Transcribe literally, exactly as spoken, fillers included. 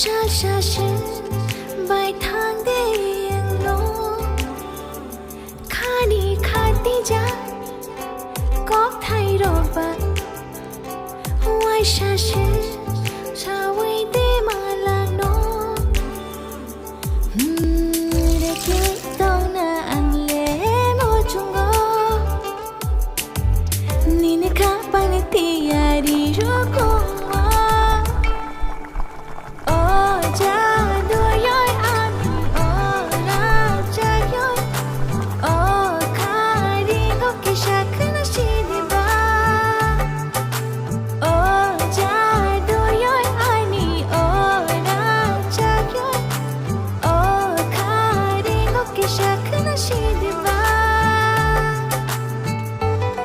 Salsa se bai thang de ang no. Khani khati ja kok thai rok ba. Waisa se sawi de mala no. Hmm, reke tongna ang le mo chungo. Nini khapang tiyari roko